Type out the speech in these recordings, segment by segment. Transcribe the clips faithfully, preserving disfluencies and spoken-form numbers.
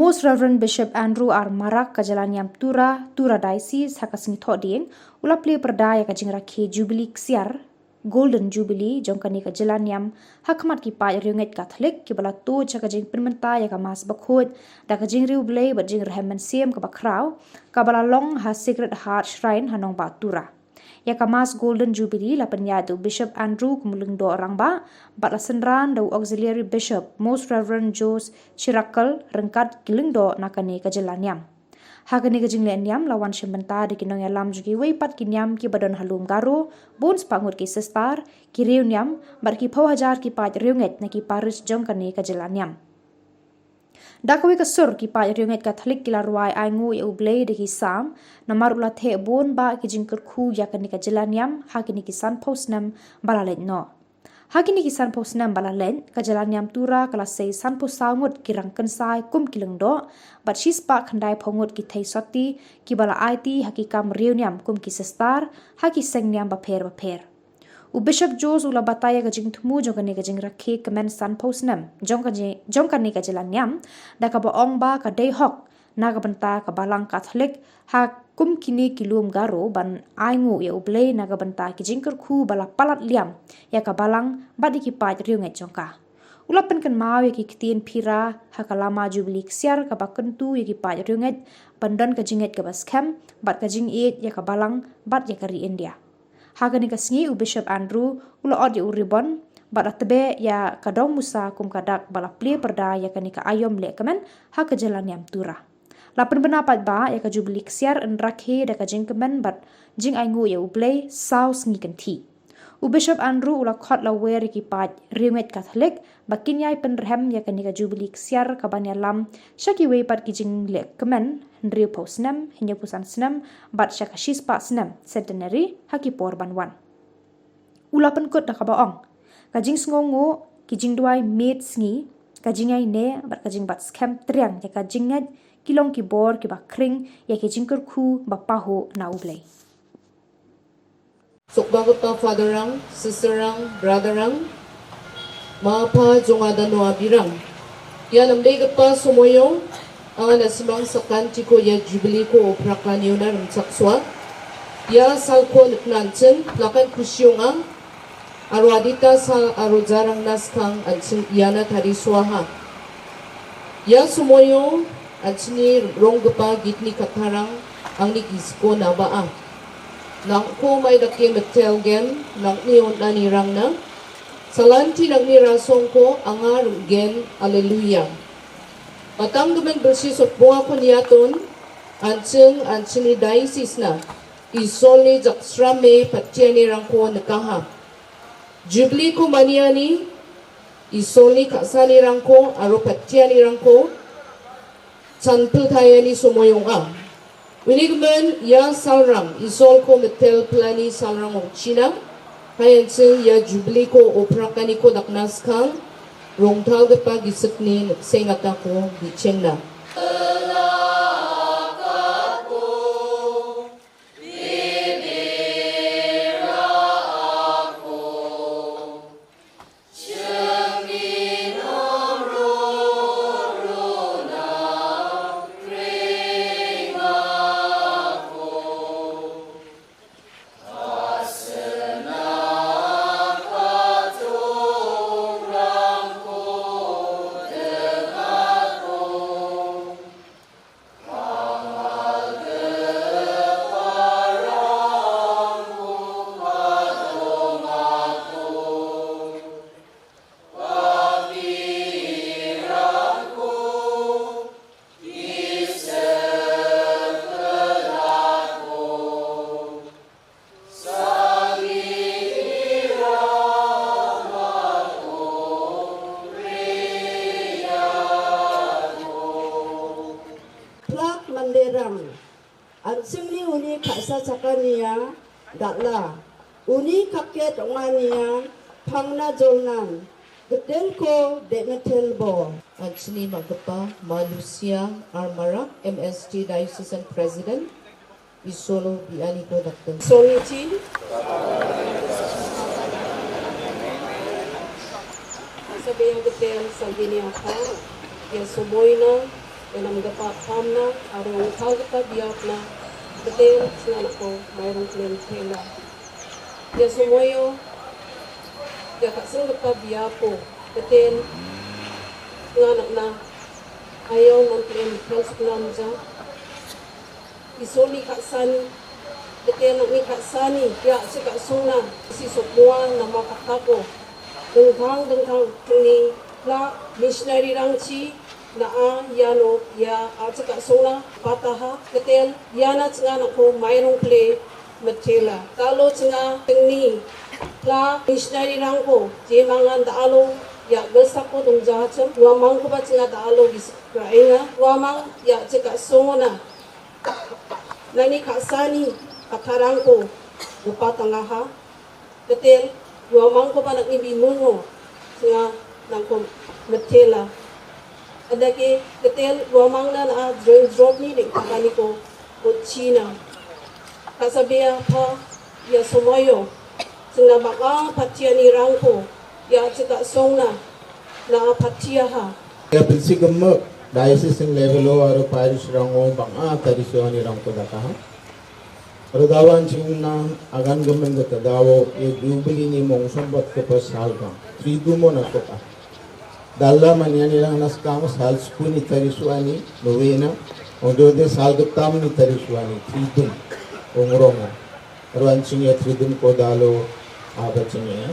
Most Reverend Bishop Andrew R Marak ka jylla niam Tura, Tura Diocese, ha ka sngi Thohdieng u la plie pyrda ïa ka jingrakhe Jubilee Ksiar, Golden Jubilee, jong kane ka jylla niam ha khmat ki paid riewngeit Katholik kiba la tuid sha ka jingpynmynta ïa ka Mass bakhuid da ka jingriewblei bad jingrhem mynsiem kaba khraw, kaba la long ha Sacred Heart Shrine ha nongbah Tura. Ïa ka Mass Golden Jubilee la pynïaid da u Bishop Andrew kum u lyngdoh rangbah bad la synran da u Auxiliary Bishop Most Reverend Jose Chirakkal ryngkat ki lyngdoh na kane ka jylla niam. Ha kane ka jingleh niam la wan shim bynta da ki nongïalam jong kiwei pat ki niam kiba don ha lum Garo, bun spah ngut ki sister, ki riew niam bad ki phew hajar ki paid riewngeit na ki parish jong kane ka jylla niam. Da kawei ka sur ki paid riewngeit Katholik ki la rwai ainguh ïa U Blei da ki Salm, namar u la theh bun bah ki jingkyrkhu ïa kane ka jylla niam ha kine ki sanphew snem ba la leit noh. Ha kine ki sanphew snem ba la leit, ka jylla niam Tura ka la sei sanphew saw ngut ki rangkynsai kum ki lyngdoh bad shispah khyndaiphew ngut ki theisotti kiba la aiti ha ki kam riewniam kum ki sister ha ki seng niam bapher bapher. U Bishop Jose u la batai ïa ka jingthmu jong kane ka jingrakhe kmen sanphew snem jong ka ji-, jong kane ka jylla niam, da kaba ong ba ka dei hok na ka bynta ka Balang Katholik ha kum kine ki lum Garo ban ainguh ïa U Blei na ka bynta ki jingkyrkhu ba la palat liam ïa ka Balang bad ïa ki paid riewngeit jong ka. U la pynkynmaw ïa ki ktien phira ha ka lama Jubilee Ksiar kaba kyntu ïa ki paid riewngeit ban don ka jingngeit kaba skhem bad ka jingïeit ïa ka Balang bad ïa ka ri India. Ha kane ka sngi u Bishop Andrew u la ot ïa u ribbon bad la tbeh ïa ka dong musa kum ka dak ba la plie pyrda ïa kane ka aïom lehkmen ha ka jylla niam Tura. La pynbna pat ba ïa ka Jubilee Ksiar yn rakhe da ka jingkmen bad jingainguh ïa U Blei saw sngi kynthih. U Bishop Andrew u la khot lawer ïa ki paid riewngeit Katholik ba kin ïai pynrhem ïa kane ka Jubilee Ksiar kaban ïalam sha kiwei pat ki jinglehkmen hynriewphew snem, hynñiewphew san snem bad sha ka shispah snem, centenary, ha ki por ban wan. U la pynkut da kaba ong, ka jingsngewnguh, ki jingduwai miet sngi, ka jingïaineh bad ka jingbat skhem triang ïa ka jingngeit ki long ki bor kiba khring ïa ki jingkyrkhu ba pahuh na U Blei. Sukbakapa Father Rang, Sister Rang, Brother Rang, ma pa jong nga da noa birang. Ïa namdei kapa sumoyong, anga na simang sakan tiko ïa Jubilee ko oprakaniona rem chakswa. Ïa sal ko niknan cheng, lakan kusiong ang, arwadita sal arojarang naskang an cheng ïa na tadi swaha. Ïa sumoyong, an chini rong kapa gitni katarang, ang ni kisko na ba ang. Nang ko mai da ke metel gen, nang ni on ani rang nang. Salanti nang ni rasong ko, anga rung gen, aleluya. Patang gemen bersi sot bunga ko niaton, an cheng, an chini dai sisna. Isol ni jaksram me, patiani rang ko nekaha. Jubilee ko maniani, Isol ni khasani rang ko, aro patiani rang ko, chanpil thayani sumoyong ang. Uni gemen, ïa salrang, Isol ko metel plani salrang ong china, hayan cheng ïa Jubilee ko oprakani ko daknas kang, rongtal depa gisik ni sengata ko bichengna. Plak manderang. An singni uni khasa chakania, dakla. Uni kaket ongania, phangna jolnan. Geden ko, de metel bo. An sini ma kepa, ma Lucia, Armara, M S T Diocesan President. Isolo biani ko dakten. Soliti. Sabe yang getel, sangini apa. Yang somoina. Ïa namar ka pamna, arong thal ka biapna, Betel, sngewbha ko, Mairong Khlem Thela. Ïa Somoio, ïa ka sngewbha biapo, Betel, sngewbha na, ayo non Khlem Thel Suknam ja. Isoni ka sani, Betel na ni ka sani, ïa si ka sungna, si sokwa, na ma ka tapo. Dengthang, dengthang, tuni, la, missionary rangchi, na a, ïa no, ïa, a si ka sungna, pataha, Betel, ïa na chnga na ko, Mairong Khlem, Methela. Talo chnga, tengni, la, missionary rangko, je mangan da alo, ïa, gelsako dong jahacham, wa mang ko ba chnga da alo, bis, ra enga, wa mang, ïa, si ka sungna, Nani ka sani, ka tharang ko, rupa tanga ha, Betel, wa mang ko ba nani bi mungo, sngewbha nang ko Methela. Ada ke, Betel, wa mang na na dreng drop ni ding ka ni ko, ko China. Ka sabia pa, ïa Somoio, sngewbha ba ka patia ni rang ko, ïa si ka sungna, na patia ha. Ïa pynsi ka mak, diocese level o, aro parish rang o, bang a, tari sio ni rang ko da ka ha. Aro dawan ching na, agan gamen da ka dawo, ïa Jubilee ni mong sombat ka pa sal ka. Tri dumo na ko ka. Dalla mania ni rang nas ka, sal sku ni tari suani, novena, ong do de sal getam ni tari suani, tri dum, ong rong. Ruan ching ïa tri dum ko dalo, aba ching ïa.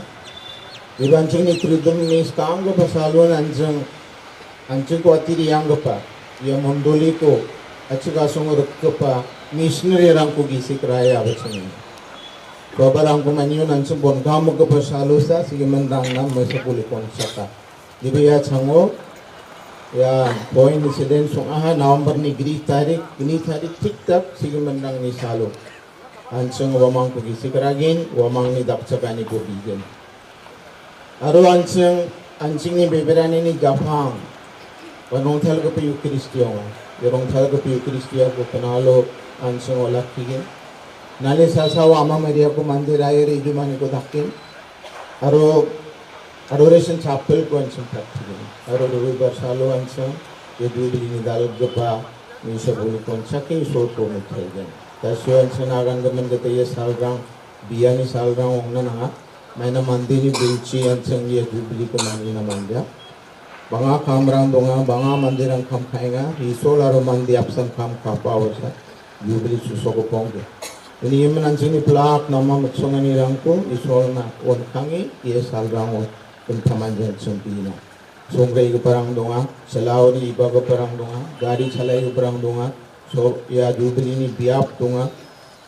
Iban ching ni tri dum ni skam ko pa salon anjing, anjing ko atiri yang ko pa, ïa mondoli ko, achi ka song ruk ko pa, missionary rang ko gisi keraya aba ching ïa. Ko ba rang ko manyo anjing bon kam ko pa salo sa, sige men rang nam mesa puli kon saka. Dibi ïa chango, ïa point incident song aha, November ni gri tarik, ni tarik tik tak, sige men rang ni salo. Anjing wa mang ko gisi keragin, wa mang ni dak chaka ni ko bigin. Aro anjing, anjing ni beberani ni gapang. Wa nong thal ko piu Kristiong. Ïa nong thal ko piu Kristiong ko kenalo anjing wa laki gin. Nali sasa wa ama Maria ko mandir air ijumani ko dakin. Aro, aro resen chapel ko anjing praktiki. Aro aro bar salo anjing, ïa Jubilee ni dal gepa, ni sa buli kon saki, so ko ni thegen. Tasio anjing agan gamen gata ïa salrang, biani salrang ong na nanga. Maina mandi ni bilchi anjing ïa Jubilee ko mani na manja. Banga kam rang donga, banga mandi rang kam khainga, isol aro mandi apsan kam kapa wasa, Jubilee suso ko pongke. Ini yemen anjing ni plak nama matsong ani rang ko, isol na on kangi, ïa salrang on, pentaman jan sempina. Songre ko parang donga, selaw ni iba ko parang donga, gari chalai ko parang donga, so ïa Jubilee ni biap donga,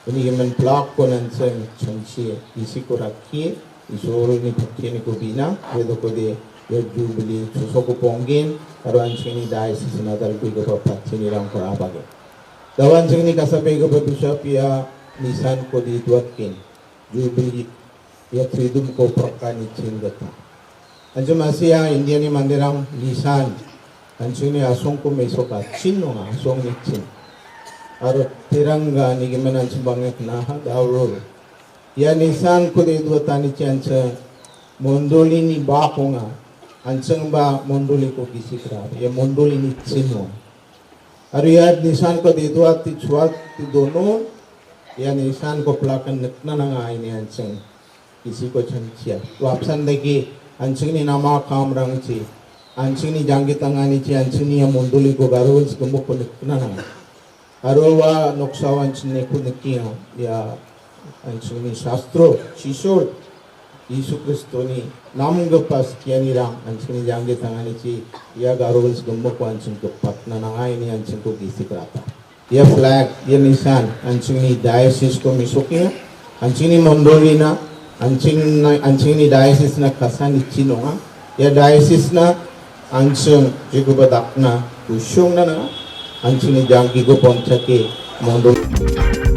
Ini yemen plak ko nan seng chengchie, isi ko rakhi, isol ni phathie ni ko bina, ïa do ko de, ïa Jubilee, suso ko pongin, aro anjing ni diocese na dal kui ko pa phathie ni rang ko abage. Dawan jing ni ka sabe ko pa bishop ïa nisan ko di duat kin, Jubilee, ïa tri dum ko prokani chin gata. Anjum asia India ni mandirang nisan. Anjing ni asong ko meso ka chin no asong ni chin. Aro tiranga ni gimen anjing bangek na ha daurur. Ïa nisan ko de dua tani chin anjing mondoli ni ba ko nga. Anjing ba mondoli ko gisikra. Ïa mondoli ni chin no. Aro ïa nisan ko de dua ti chuat ti dono. Ïa nisan ko plakan nekna na nga ini anjing. Isi ko chan chia. Wapsan dagi anjing ni nama kam rang chi. Anjing ni janggi tangani chi, anjing ni amunduli ko garul si gemuk ko nekna nang. Aro wa noksa wa anjing ni ko nekia. Ya anjing ni sastro, shisol. Isu Kristo ni nam gepas kia ni rang, anjing ni janggi tangani chi. Ya garul si gemuk ko anjing gepat na nangai ni anjing ko gisi kerata. Ïa flag, ïa nisan, anjing ni diocese ko misuk ïa, anjing ni mondoli na, anjing na, anjing ni diocese na kasan ni chinonga, ïa diocese na, anjing jiku badak na, kushung na na, anjing ni janggi ko ponchake, mondoli.